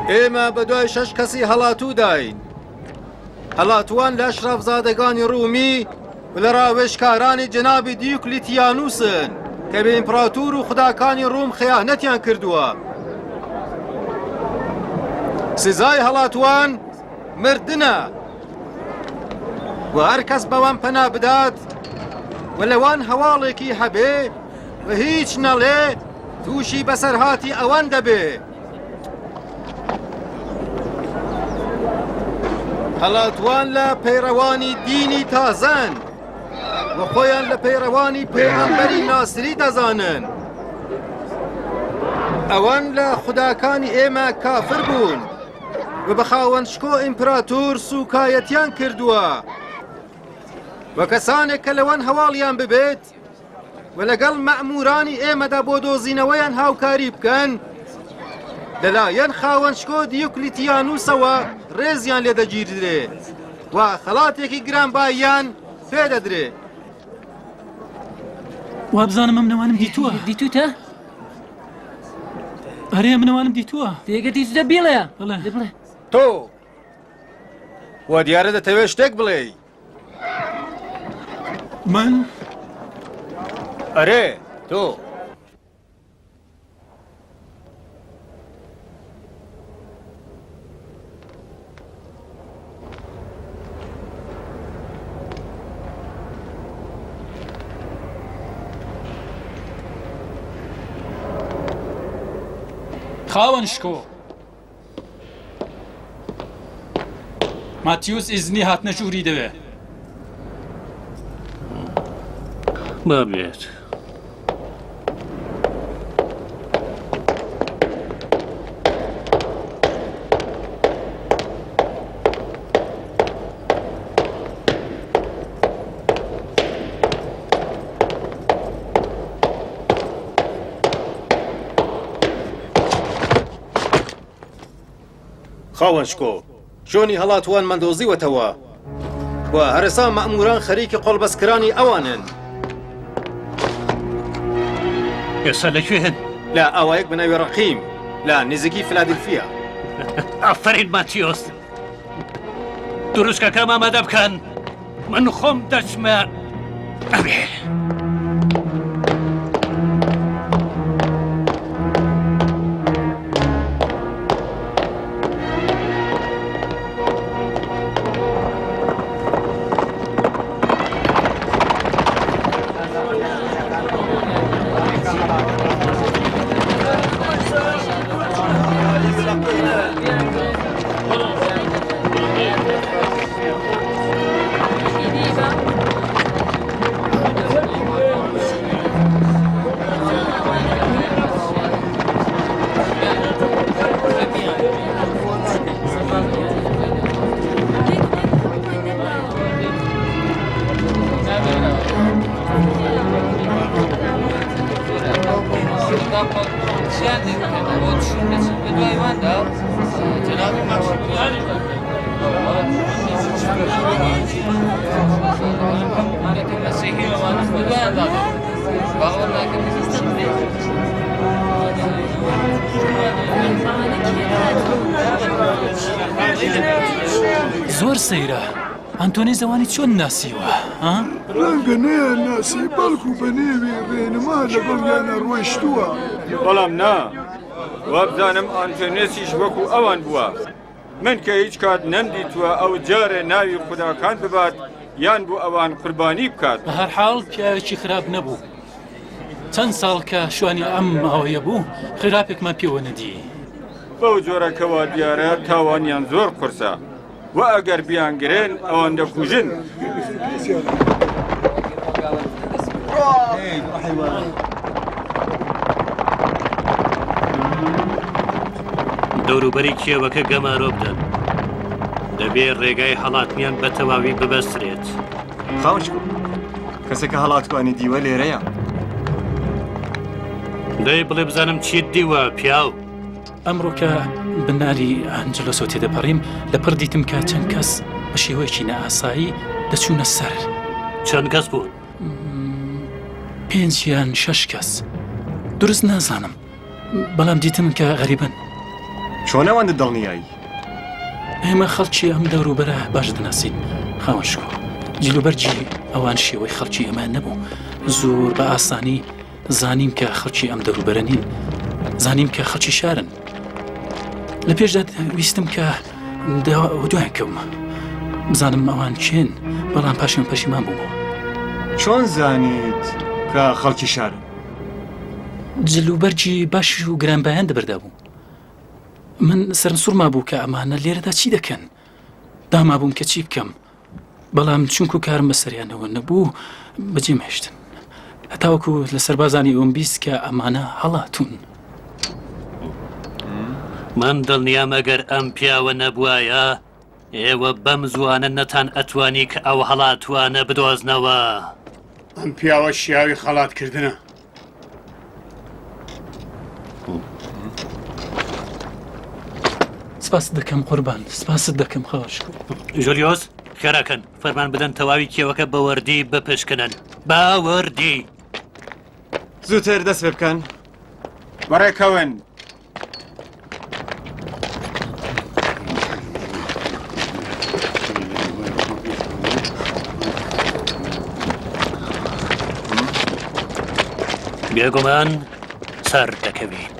ئێمە بە دوای شەش کەسی هەڵاتووداین. هەڵاتووان لە ئەشرافزادەگانی ڕوومی و لە ڕاوێژکارانی جەنابی دیوکلیتیانوسن کە بە ئیمپراتور و خوداکانی ڕووم خەیانەتیان کردووە. سزای هەڵاتووان مردنە و هەر کەس بەوان پەنا بدات و لەوان هەواڵێکی هەبێ و هیچ نەڵێ تووشی بەسەرهاتی ئەوان دەبێ. هەڵاتوان لە پەیڕەوانی دینی تازەن و خۆیان لە پەیڕەوانی پێغەمبەری ناسری دەزانن. ئەوان لە خوداکانی ئێمە کافر بوون و بە خاوەن شکۆ ئیمپراتور سوکایەتیان کردووە و کەسانێک کە لەوان هەواڵیان ببێت و لەگەڵ مەئموورانی ئێمەدا بۆ دۆزینەوەیان هاوکاری بکەن، لەلایەن خاوەن شکۆ دیوکلیتیانوسەوە ڕێزیان لێ دەگیردرێ و خەڵاتێکی گرانباییان پێ دەدرێ. وابزانم ئەم نەوانم دیتووە. دیتووتە؟ ئەرێ من ئەوانم دیتووە. دێگە دیتووتە بیڵێ. بڵێ. بڵێ. تۆ وا دیارە دەتەوێت شتێک بڵێی. من؟ ئەرێ تۆ. خاوەن شکۆ ماتیوس ئیزنی هاتنە ژووری دەوێ. با بێت. خاوەن شکۆ، شوێنی هەڵاتووانمان دۆزیوەتەوە و هەرێسا مەئمووران خەریکی قۆڵبەستکرانی ئەوانن. ئێستا لە کوێن؟ لە ئاوایەک بە ناوی ڕەقیم لە نزیکی فلادلفیا. ئافەرین ماتیۆس! دروشکەکەم ئامادە بکەن من خۆم دەچمە ئەوێ. زۆر سەیرە ئەنتۆنی زەوانی چۆن ناسیوە ها؟ ڕەنگە نەیان ناسی بەڵکو بە نێوی ڕێنما لەگەڵیانە ڕۆیشتووە. بەڵام نا، وابزانم ئانتۆنێسیش وەکو ئەوان بووە. من کە هیچ کات نەمدیتووە ئەو جارێ ناوی خوداکان ببات یان بۆ ئەوان قوربانی بکات. بە هەر حاڵ پیاوێکی خراپ نەبوو. چەند ساڵ کە شوانی ئەم ماوەیە بوو خراپێکمان پێوە نەدی. بەو جۆرە کە وا دیارە تاوانیان زۆر قورسە. وە ئەگەر بیانگرن ئەوان دەکوژن. دەوروبەری کێوەکە گەمارۆ بدەن. دەبێ ڕێگای هەڵاتنیان بە تەواوی ببەسترێت. خاوەن شکۆ، کەسێک کە هەڵاتوانی دیوە لێرەیە. دەی بڵێ بزانم چیت دیوە پیاو؟ ئەمڕۆ کە بناری ئەنجلۆسۆ تێدەپەڕیم لەپڕ دیتم کە چەند کەس بە شێوەیەکی نائاسایی دەچوونە سەر. چەند کەس بوون؟ پێنج یان شەش کەس. دروست نازانم بەڵام دیتم کە غەریبن. چۆن ئەوەندە دڵنیای؟ ئێمە خەڵکی ئەم دەوروبەرە باش دەناسین خاوەن شکۆ. جلوبەرگی ئەوان شێوەی خەڵکی ئێمە نەبوو. زۆر بە ئاسانی زانیم کە خەڵکی ئەم دەوروبەرە نین. زانیم کە خەڵکی شارن. لە پێشدا ویستم کە دوایان کەومە. بزانم ئەوان کێن، بەڵام پاشان پەشیمان بوومەوە. چۆن زانیت کە خەڵکی شارن؟ جلوبەرگی باش و گرانبایان دەبەردا بوو. من سەرم سوڕما بوو کە ئەمانە لێرەدا چی دەکەن. دامابووم کە چی بکەم. بەڵام چونکو کارم بەسەریانەوە نەبوو بەجێم هێشتن. هەتاوەکو لە سەربازانی ئەوم 20 کە ئەمانە هەڵاتوون. من دڵنیام ئەگەر ئەم پیاوە نەبوایە ئێوە بەم زووانە نەتان ئەتوانی کە ئەو هەڵاتووانە بدۆزنەوە. ئەم پیاوە شیاوی خەڵاتکردنە. سپاست دەکەم قوربان سپاست دەکەم خاوەن شکۆ. ژولیۆس، خێراکەن، فەرمان بدەن تەواوی کێوەکە بە وردی بپشکنن. بە وردی! زووتر دەست پێ بکەن. بەڕێکەون. بێگومان سەر دەکەوین.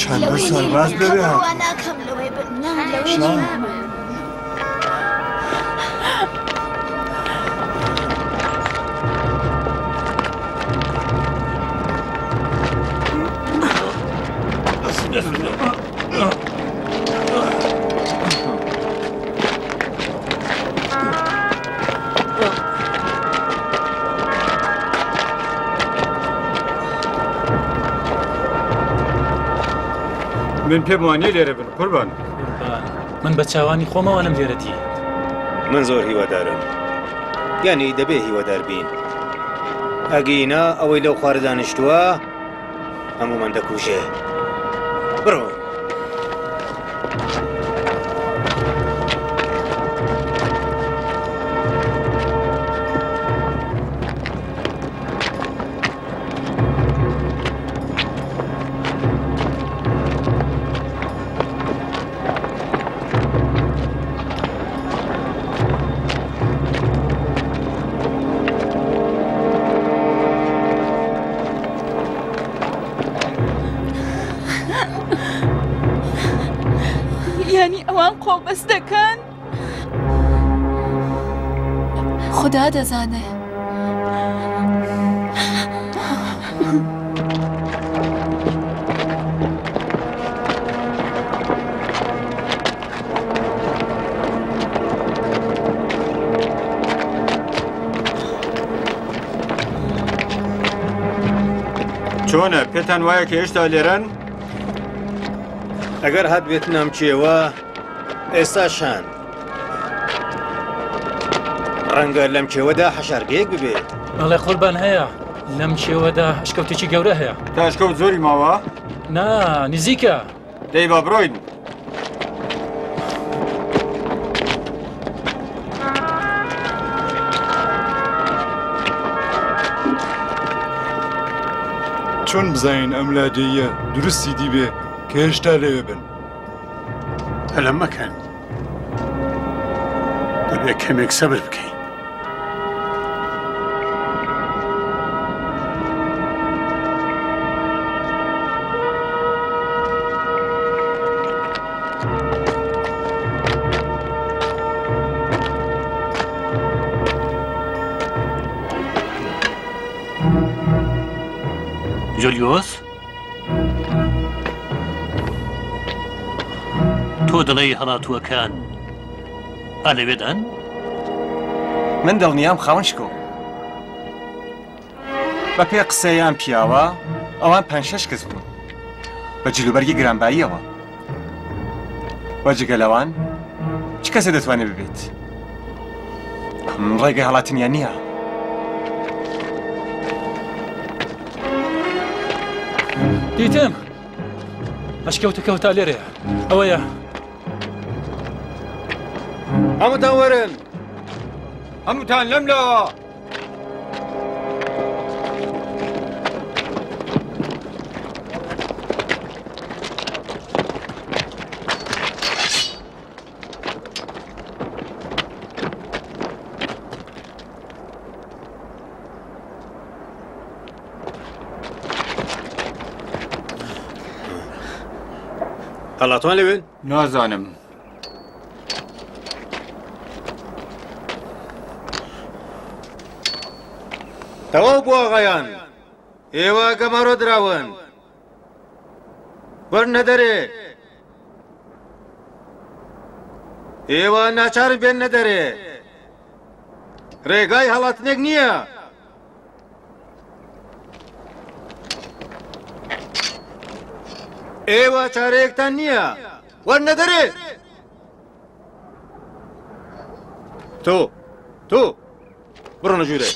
چەندە سەرباز لەوێ هاتوون؟ من پێم وانیە لێرە بن قوربان. من بە چاوانی خۆمەوە لەم لێرە دی. من زۆر هیوادارم. یانی دەبێ هیوادار بین. ئەگینا ئەوەی لەو خوارە دانیشتووە هەموومان دەکوژێ. بڕۆین. یانی ئەوان قۆڵبەست دەکەن؟ خودا دەزانێ. چۆنە پێتان وایە کە هێشتا لێرەن؟ ئەگەر هات بێتنام کێوە ئێستا شان ڕەنگە لەم کێوەدا حەشارگەیەک ببێت. بەڵێ قوربان هەیە لەم کێوەدا ئەشکەوتێکی گەورە هەیە. تا ئەشکەوت زۆری ماوە؟ نا نزیکە. دەی با بڕۆین. چۆن بزانین ئەم لادێیە دروستی دیبێ کە هێشتا لەوێ بن؟ پەلە مەکەن. دەبێت کەمێک سەبر بکەین. جولیۆس تۆ دەڵێی هەڵاتووەکان ئا لەوێدان؟ من دڵنیام خاوەن شکۆ. بە پێ قسەی ئەم پیاوە ئەوان پەنج شەش کەس بوون. بە جلوبەرگی گرانباییەوە. وە جگە لەوان چ کەسێ دەتوانێت ببێت؟ ڕێگەی هەڵاتنیان نییە. دیتم ئەشکەوتەکە تا لێرەیە ئەوەیە هەمووتان وەرن هەمووتان لەم لاوە هەڵاتوان لەوێن؟ نازانم. تەواو بوو ئاغایان ئێوە گەمارۆ دراون وەرنە دەرێ ئێوە ناچارن بێننە دەرێ ڕێگای هەڵاتنێک نییە ئێوە چارەیەکتان نییە وەرنە دەرێ تۆ تۆ بڕۆنە ژوورێ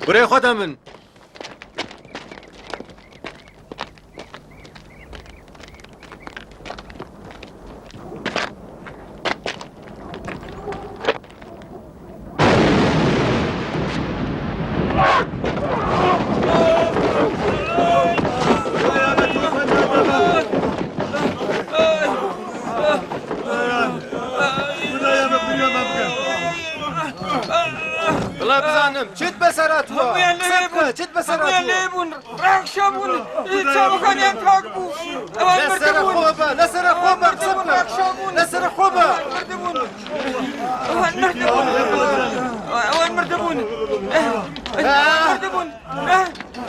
برێ خۆتان بن بڵا بزانم چت بەسەر هاتووە قسە بکە چت بەسەر هاتووە لێ بوون ڕاکشا بوون چاوەکانیان تاک بوو ئەوان لەسەر خۆ بە لەسەر خۆ بە قسە بکە لەسەر خۆ بە ئەوان مردبوون ئەوان مردبوون مردبوون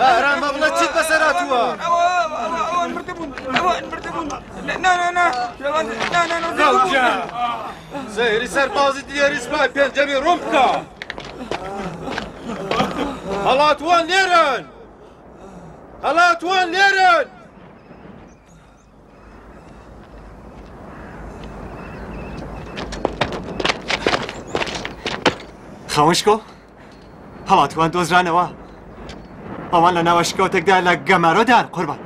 ئارام بە بڵێ چیت بەسەر هاتووە ئەوان مردبوون ئەوان مردبوون نا نا نا نا نا نا سەیری سەربازی دلێری سوپای پێنجەمی ڕوم بکە هەڵاتوان لێرن هەڵاتوان لێرن خاوەنشکۆ هەڵاتوان دۆزرانەوە ئەوان لە ناوە شکەوتێکدا لە گەمارۆدان قوربان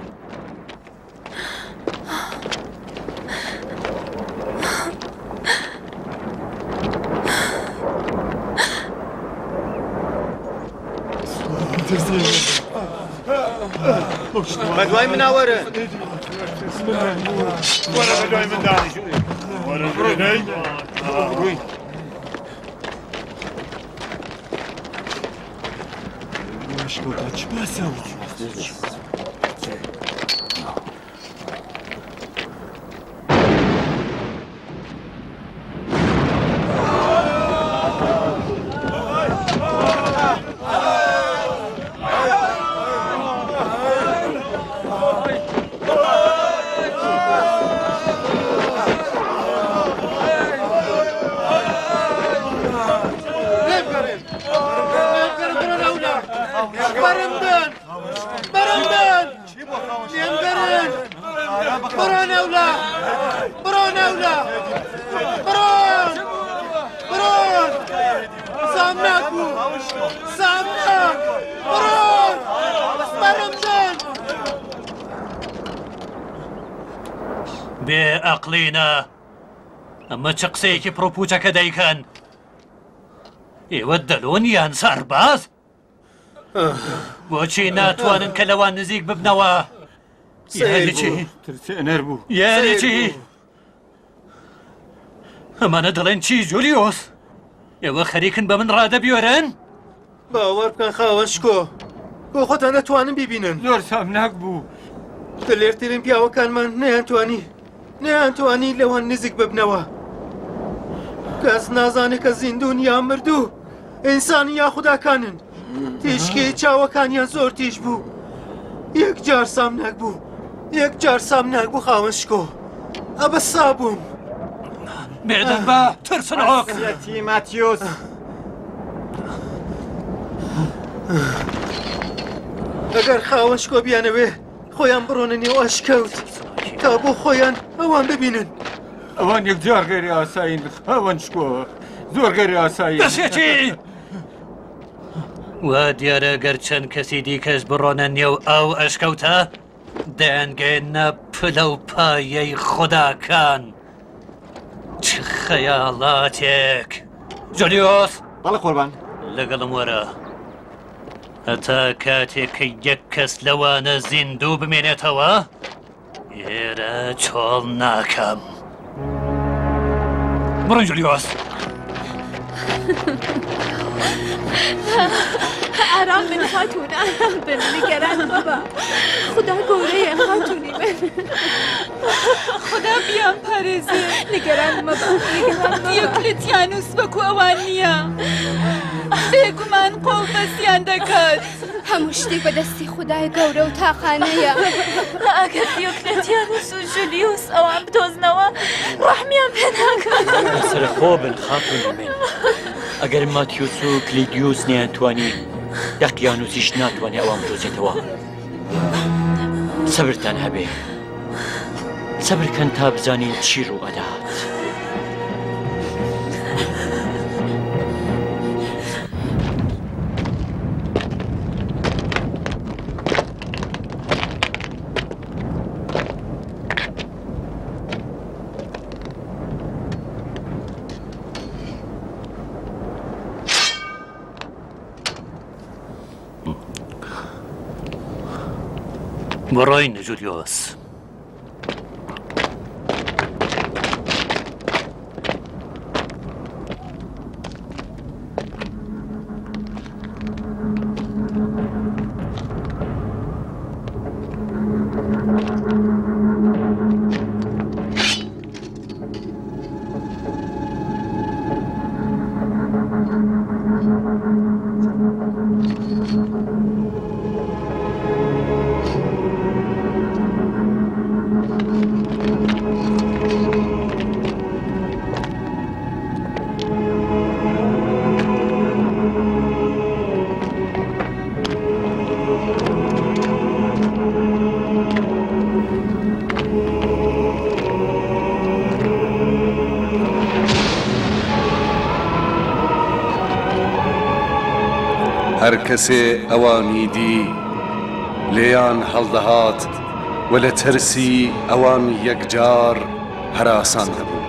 بەدوای منا وەرن. وەرە بەدوای مندا. وەرە بڕۆی. بێ ئەقڵینە ئەمە چ قسەیەکی پڕوپوچەکە دەیکەن ئێوە دەلۆن یان سەرباز؟ بۆچی ناتوانن کە لەوان نزیک ببنەوە؟ یانی چی؟ ترسێنەر بوو. یانی چی؟ ئەمانە دەڵێن چی جولیۆس؟ ئێوە خەریکن بە من ڕادەبیۆرن؟ باوەڕ بکەن خاوەن شکۆ بۆ خۆتان دەتوانن بیبینن. زۆر سامناک بوو. دلێرترین پیاوەکانمان نەیانتوانی نەیانتوانی لەوان نزیک ببنەوە. کەس نازانێت کە زیندوون یا مردوو، ئینسان یا خوداکانن. تیشکی چاوەکانیان زۆر تیژ بوو. یەکجار سامناک بوو. یەکجار سامناک بوو خاوەن شکۆ. ئەبە سا بووم. بێدەنگ بە ترسنۆک. تیماتیۆس. ئەگەر خاوەن شکۆ بیانەوێ. خۆیان بڕۆنە نێو ئەشکەوت تا بۆ خۆیان ئەوان ببینن. ئەوان یەکجار غەیری ئاسایین خاوەن شکۆ، زۆر غەیری ئاسایین. دەسێتی! وا دیارە گەر چەند کەسی دیکەش بڕۆنە نێو ئەو ئەشکەوتە، دەیانگەیەننە پلە و پایەی خوداکان. چ خەیاڵاتێک! جولیۆس! بەڵێ قوربان. لەگەڵم وەرە. هەتا کاتێک کە یەک کەس لەوانە زیندوو بمێنێتەوە، ئێرە چۆڵ ناکەم. بڕۆین جولیۆس. ئارام بن خاتوون ئارام بن نیگەران مەبە خودا گەورەیە خاتوونی من خودا بیان پارێزێ نیگەران مەبە نیگەران مەبە دیۆکلتیانوس وەکو ئەوان نییە بێگومان قۆڵبەستیان دەکات. هەموو شتێک بە دەستی خودای گەورە و تاقانەیە. ئەگەر دیۆکلتیانوس و ژولیوس ئەوان بدۆزنەوە ڕەحمیان پێ ناکەن. لەسەرەخۆ بن خاتوونی من. ئەگەر ماتیوس و کلیدیوس نەیانتوانی، دەقیانوسیش ناتوانێ ئەوان بدۆزێتەوە. سەبرتان هەبێ. سەبر کەن تا بزانین چی ڕوو ئەدات. بڕۆین جولیۆس. هەر کەسێ ئەوانی دی لێیان هەڵدەهات و لە ترسی ئەوان یەکجار هەراسان دەبوو.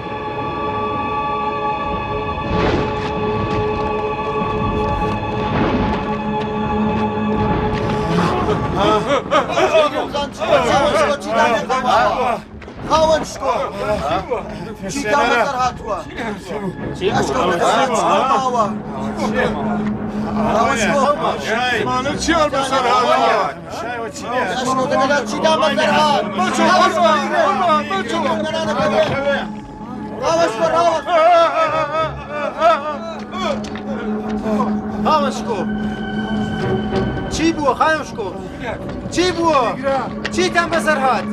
خاوەن شکۆ چی بووە خاوەن شکۆ چی بووە چیتان بەسەر هات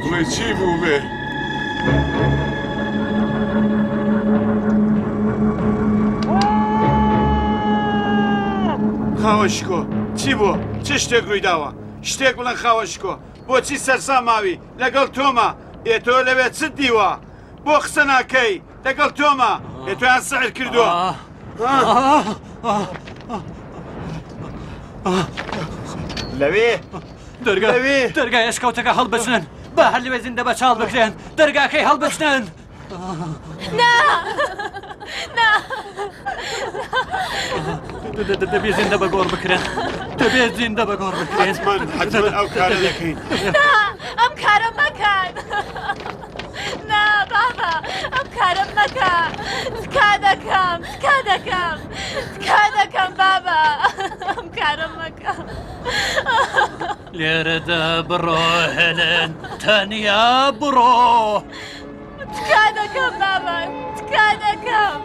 بڵێ چی بوو بێ؟ خاوەن شکۆ چی بووە؟ چ شتێک ڕووی داوە؟ شتێک بڵێن خاوەن شکۆ بۆچی سەرسام ماوی؟ لەگەڵ تۆمە ئێ تۆ لەوێ چت دیوە؟ بۆ قسە ناکەی؟ لەگەڵ تۆمە ئێ تۆیان سحر کردووە؟ لەوێ دەرگا لەوێ دەرگای ئەشکەوتەکە هەڵبچنن با هەر لەوێ زیندە بە چاڵ بکرێن دەرگاکەی هەڵبچنن نا نا دەبێ زیندە بە گۆڕ بکرێن دەبێت زیندە بە گۆڕ بکرێن حەتمەن ئەو کارە دەکەین نا ئەم کارە مەکەن نا بابا ئەم کارە مەکە تکا دەکەم تکا دەکەم تکا دەکەم بابا ئەم کارە مەکە لێرەدا بڕۆ هێلێن تەنیا بڕۆ تکا دەکەم بابا تکا دەکەم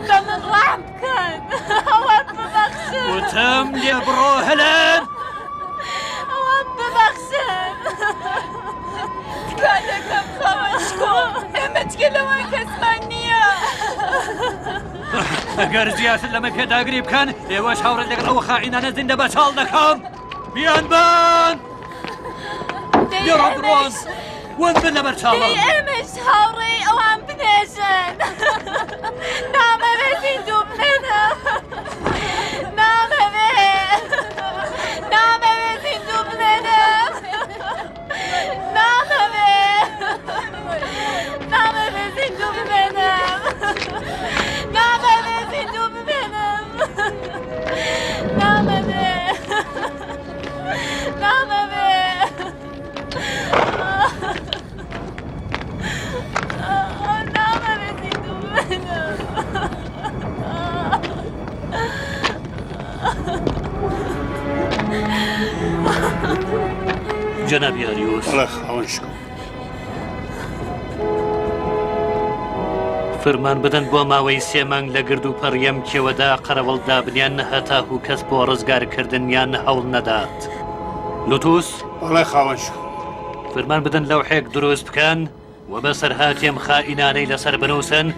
بە من ڕەحم بکەن ئەوان ببەخشن وتم لێ بڕۆ هێلێن ئەوان ببەخشن تکا دەکەم خاوەن شکۆ ئێمە جگە لەوان کەسمان نییە. ئەگەر زیاتر لەمە پێداگری بکەن ئێوەش هاوڕێ لەگەڵ ئەو خائینانە زیندە بەچاڵ دەکەم بیانبەن لێڕە بڕۆن ون بن لەبەر چاوم دەی ئێمەش هاوڕێی ئەوان بنێژن نامەوێ زیندوو بمێنم نامەوێ نامەوێ زیندوو بمێنم نامەوێ نامەوێ زیندوو بمێنم نامەوێ زیندوو بمێنم نامەوێ نامەوێ نامەوێ زیندوو بمێنم جەنابی ئاریۆس بەڵێ خاوەن شکۆ فرمان بدەن بۆ ماوەی سێ مانگ لە گرد و پەڕیەم کێوەدا قەرەوەڵ دابنیان هەتاکو کەس بۆ ڕزگارکردنیان هەوڵ نەدات. لوتوس بەڵێ خاوەن شکۆ فرمان بدەن لەوحێک دروست بکەن و بەسەرهاتی ئەم خائینانەی لەسەر بنووسن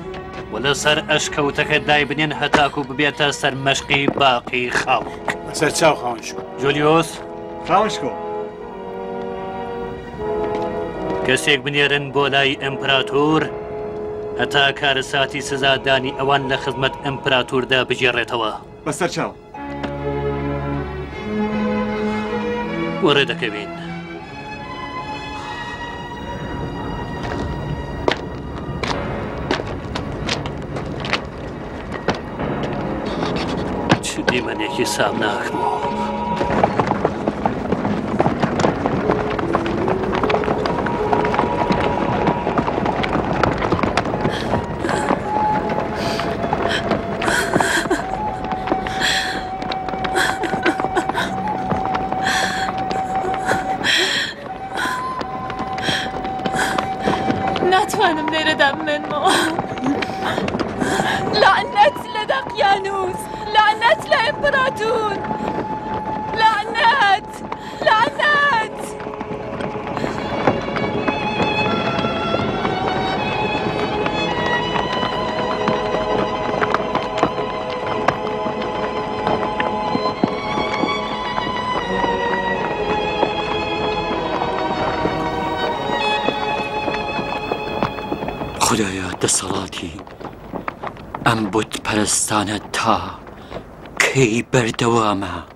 و لەسەر ئەشکەوتەکە دایبنێن هەتاکو ببێتە سەرمەشقی باقی خەڵک. بەسەر چاو خاوەن شکۆ. جولیۆس. خاوەن شکۆ. کەسێک بنێرن بۆ لای ئیمپراتور هەتا کارەساتی سزادانی ئەوان لە خزمەت ئیمپراتوردا بگێڕێتەوە. بەسەر چاو. وەڕێ دەکەوین. چ دیمەنێکی سامناک بوو. ناتوانم لێرەدا بمێنمەوە لەعنەت لە دەقیانوس لەعنەت لە ئیمپراتور لەعنەت لەعنەت خودایە دەسەڵاتی ئەم بت پەرستانە تا کەی بەردەوامە؟